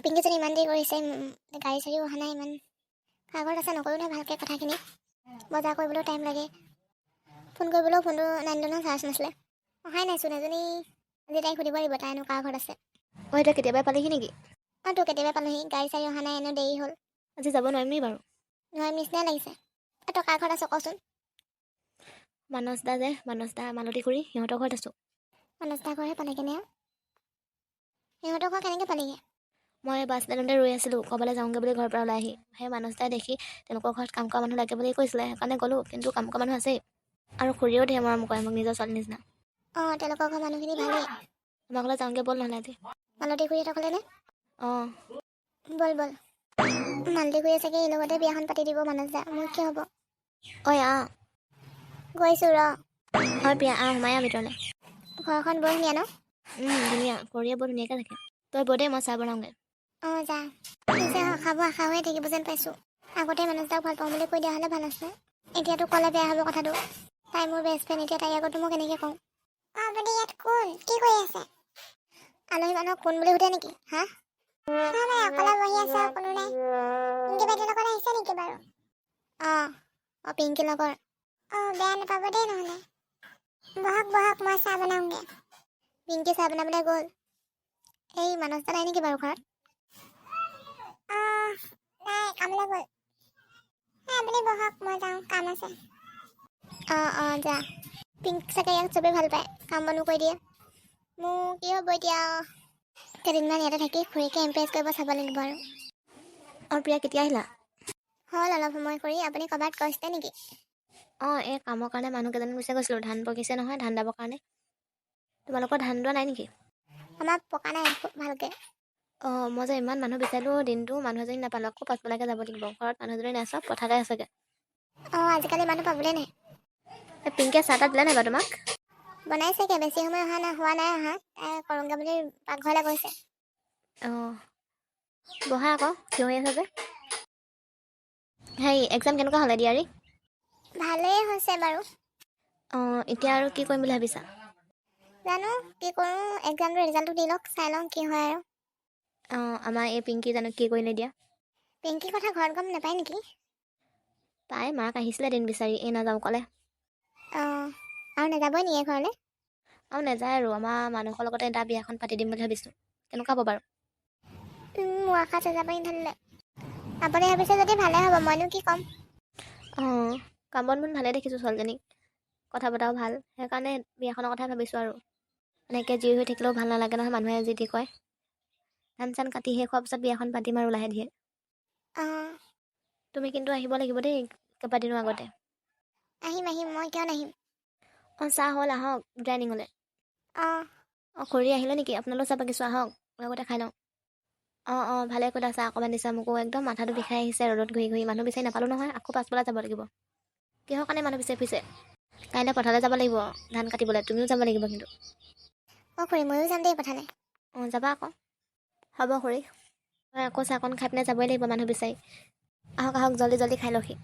পিংকিজনী ইমান দেৰি কৰিছে, গাড়ী চাড়ীও অহা নাই। ইমান কাৰ ঘৰত আছে নকয়ো নহয় ভালকৈ কথাখিনি। বজাৰ কৰিবলৈও টাইম লাগে। ফোন কৰিবলৈও ফোনটো নানিলোঁ নহয়, চাৰ্জ নাছিলে। অহাই নাইচোন এজনী আজি। তাইক সুধিব লাগিব, তাইনো কাৰ ঘৰত আছে। অঁ, এতিয়া কেতিয়াবাই পালেহি নেকি? অঁ তো, কেতিয়াবা পালোহি। গাড়ী চাড়ী অহা নাই, এনেও দেৰি হ'ল। আজি যাব নোৱাৰিম নেকি বাৰু? নোৱাৰিম নিচিনাই লাগিছে। তই কাৰ ঘৰত আছ কচোন। মানস দা যে, মানস দা, মালতী খুৰী, সিহঁতৰ ঘৰত আছোঁ। মানস দা ঘৰহে পালেগৈ নে? সিহঁতৰ ঘৰ কেনেকৈ পালেগৈ? মই বাছ ষ্টেণ্ডতে ৰৈ আছিলোঁ, ক'ৰবালৈ যাওঁগৈ বুলি ঘৰৰ পৰা ওলাই আহি। সেই মানস দাই দেখি তেওঁলোকৰ ঘৰত কাম কৰা মানুহ লাগে বুলি কৈছিলে, সেইকাৰণে গ'লোঁ। কিন্তু কাম কৰা মানুহ আছেই আৰু খুৰীয়েও ধেৰ মৰম কৰে মোক, নিজৰ ছোৱালীৰ নিচিনা। অঁ, তেওঁলোকৰ ঘৰৰ মানুহখিনি ভালেই। আমাৰ ঘৰলৈ যাওঁগৈ ব'ল নহ'লে আজি। মালতী খুৰীহঁতৰ ঘৰলে নে? অঁ। ব'ল ব'ল। মালতী খুৰীয়ে চাগে এই লগতে বিয়াখন পাতি দিব মানস দা। মোৰ কি হ'ব? ঐ আহ। গৈছোঁ ৰ। ঐ প্ৰিয়া, আহ, সোমাই আহ ভিতৰলৈ। ঘৰখন বৰ ধুনীয়া ন? ধুনীয়া, খুৰীয়ে বৰ ধুনীয়াকৈ থাকে। তই বহ দেই, মই চাহ বনাওঁগৈ। অঁ, যা। নিজে খাব আশা হৈয়ে থাকিব যেন পাইছোঁ। আগতে মানস দাক ভাল পাওঁ বুলি কৈ দিয়া হ'লে ভাল আছিলে। এতিয়াতো ক'লে বেয়া হ'ব কথাটো। তাই মোৰ বেষ্ট ফ্ৰেণ্ড, এতিয়া তাইৰ আগতো মই কেনেকৈ কওঁ? অঁ, আপুনি ইয়াত কোন? কি কৰি আছে? আলহী মানুহক কোন বুলি সোধে নেকি? হা, অকলে বহি আছে, কোনো নাই। পিংকি বাইদেউৰ লগত আহিছে নেকি বাৰু? অঁ অঁ, পিংকি লগৰ। অঁ, বেয়া নাপাব দেই নহ'লে। বহক বহক, মই চাহ বনাওঁগৈ। পিংকি চাহ বনাবলৈ গ'ল। এই মানস দা নাই নেকি বাৰু ঘৰত? নাই, কামলৈ গ'ল। আপুনি বহক, মই যাওঁ, কাম আছে। অঁ অঁ, যা। পিংক চাগে ইয়াক চবেই ভাল পায়, কাম বনো কৰি দিয়ে। মোৰ কি হ'ব এতিয়া? কেইদিনমান ইয়াতে থাকি খুৰীকে ইমপ্ৰেছ কৰিব চাব লাগিব আৰু। অঁ প্ৰিয়া, কেতিয়া আহিলা? হ'ল অলপ সময় কৰি। আপুনি ক'ৰবাত গৈছিলে নেকি? অঁ, এই কামৰ কাৰণে মানুহ কেইজনমান বিচাৰি গৈছিলোঁ। ধান পকিছে নহয়, ধান দাবৰ কাৰণে। তোমালোকৰ ধান দোৱা নাই নেকি? আমাৰ পকা নাই ভালকৈ। অঁ, মই যে ইমান মানুহ বিচাৰিলোঁ দিনটো, মানুহ এজনী নাপালোঁ। আকৌ পাছবেলাকৈ যাব লাগিব। ঘৰত মানুহ এজনী নাই, চব পথাৰতে আছেগৈ। অঁ, আজিকালি মানুহ পাবলৈ নাই। এই পিংকিয়ে চাহ তাহ দিলে নাই বাৰু তোমাক? বনাইছেগৈ, বেছি সময় অহা নাই, হোৱা নাই অহা। তাই কৰোংগৈ বুলি পাকঘৰলৈ গৈছে। অঁ, বহা আকৌ, থিয় হৈ আছে যে। হেৰি, এক্সাম কেনেকুৱা হ'লে দিয়াৰি? ভালেই হৈছে বাৰু। অঁ, এতিয়া আৰু কি কৰিম বুলি ভাবিছা? জানো কি কৰোঁ, এক্সামটো ৰিজাল্টটো দি লওক, চাই লওঁ কি হয় আৰু। অঁ, আমাৰ এই পিংকি জানো কি কৰিলে দিয়া। পিংকিৰ কথা ঘৰত গম নাপায় নেকি? তাই মাক আহিছিলে এদিন বিচাৰি, এই নাযাওঁ ক'লে। অঁ, আৰু নাযাবই নেকি ঘৰলৈ? আৰু নাযায় আৰু। আমাৰ মানুহৰ লগতে এটা বিয়াখন পাতি দিম বুলি ভাবিছোঁ। কেনেকুৱা হ'ব বাৰু? মোৰ আশা চেঁচা পানী ঢালিলে। আপুনি ভাবিছে যদি ভালে হ'ব, মইনো কি ক'ম। অঁ, কাম বন ভালে দেখিছোঁ ছোৱালীজনীক, কথা বতৰাও ভাল, সেইকাৰণে বিয়াখনৰ কথাই ভাবিছোঁ আৰু। এনেকৈ জীয়ৰী হৈ থাকিলেও ভাল নালাগে নহয়, মানুহে যি টি কয়। ধান চান কাটি শেষ হোৱাৰ পিছত বিয়াখন পাতিম আৰু লাহে ধীৰে। অঁ। তুমি কিন্তু আহিব লাগিব দেই কেইবাদিনো আগতে। আহিম আহিম, মই কিয় নাহিম? অঁ, চাহ হ'ল, আহক ডাইনিঙলৈ। অঁ। অঁ, খুৰী আহিলে নেকি? আপোনালোক চাহ বাকিছোঁ, আহক, লগতে খাই লওঁ। অঁ অঁ, ভালে কৰিলা চাহ অকণমান দিছা। মোকো একদম মাথাটো বিষাই আহিছে ৰ'দত ঘূৰি ঘূৰি। মানুহ বিচাৰি নাপালোঁ নহয়, আকৌ পাছবেলা যাব লাগিব। কিহৰ কাৰণে মানুহ বিচাৰি ফুৰিছে? কাইলৈ পথাৰলৈ যাব লাগিব ধান কাটিবলৈ, তুমিও যাব লাগিব কিন্তু। অঁ খুৰী, ময়ো যাম দেই পথাৰলৈ। অঁ, যাবা আকৌ। হ'ব খুৰী, মই আকৌ চাহকণ খাই পিনে যাবই লাগিব মানুহ বিচাৰি। আহক আহক, জল্দি জল্দি খাই লওঁহি।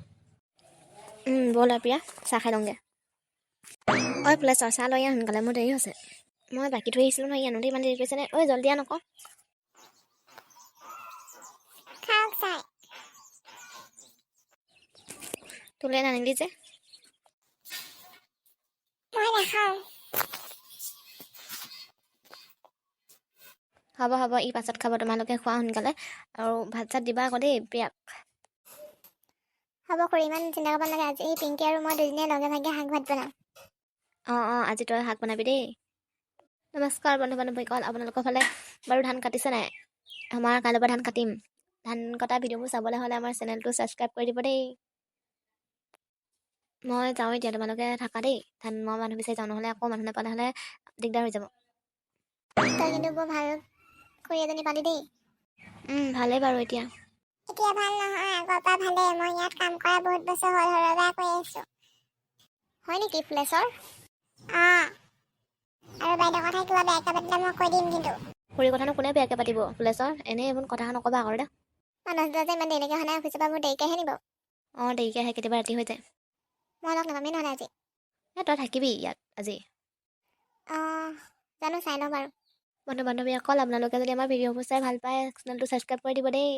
ব'ল আৰু প্ৰিয়া, চাহ খাই লওঁগৈ। ঐ ফুলেশ্বৰ, চাহ লৈ আহ সোনকালে, মোৰ দেৰি হৈছে। মই বাকী থৈ আহিছিলোঁ নহয়, ই আনোতে ইমান দেৰি কৰিছেনে? ঐ জল্দি আন আকৌ। খাওক চাই। তোলৈ নানিলি যে? মই নাখাওঁ। হ'ব হ'ব, ই পাছত খাব, তোমালোকে খোৱা সোনকালে। আৰু ভাত চাত দিবা আকৌ দেই প্ৰিয়াক। হ'ব খুৰী, ইমান চিন্তা কৰিব নালাগে। আজি পিংকি আৰু মই দুজনীয়ে লগে ভাগে শাক ভাত বনাম। অঁ অঁ, আজি তই শাক বনাবি দেই। নমস্কাৰ বন্ধু বান্ধৱীসকল, আপোনালোকৰ ফালে বাৰু ধান কাটিছে নাই? আমাৰ কাইলৈৰ পৰা ধান কাটিম। ধান কটা ভিডিঅ'বোৰ চাবলৈ হ'লে আমাৰ চেনেলটো ছাবস্ক্ৰাইব কৰি দিব দেই। মই যাওঁ এতিয়া, তোমালোকে থাকা দেই। ধান মই মানুহ বিচাৰি যাওঁ, নহ'লে আকৌ মানুহ নাপালে হ'লে দিগদাৰ হৈ যাব। তই কিন্তু বৰ ভাল খুৰী এজনী পালি দেই। ভালেই বাৰু এতিয়া। এতিয়া ভাল নহয়, আগৰ পৰা ভালেই। মই ইয়াত কাম কৰা বহুত বছৰ হ'ল, সৰুৰ পৰা কৰি আহিছোঁ। হয় নেকি ফুলেশ্বৰ? অঁ, আৰু বাইদেউৰ কথা কিবা বেয়াকৈ পাতিলে মই কৈ দিম কিন্তু। খুৰীৰ কথানো কোনে বেয়াকৈ পাতিব ফুলেশ্বৰ? এনেই এইবোৰ কথা নক'বা আকৌ দে। মানস দা যে ইমান দেৰিলৈকে অহা নাই, অফিচৰ পৰা বহুত দেৰিকৈ আহে নি বাৰু? অঁ, দেৰিকৈ আহে, কেতিয়াবা ৰাতি হৈ যায়। মই লগ নাপামেই নহ'লে আজি। এই তই থাকিবি ইয়াত আজি। অঁ, জানো চাই লওঁ বাৰু। বন্ধু বান্ধৱীসকল, আপোনালোকে যদি আমাৰ ভিডিঅ'বোৰ চাই ভাল পায়, চেনেলটো ছাবস্ক্ৰাইব কৰি দিব দেই।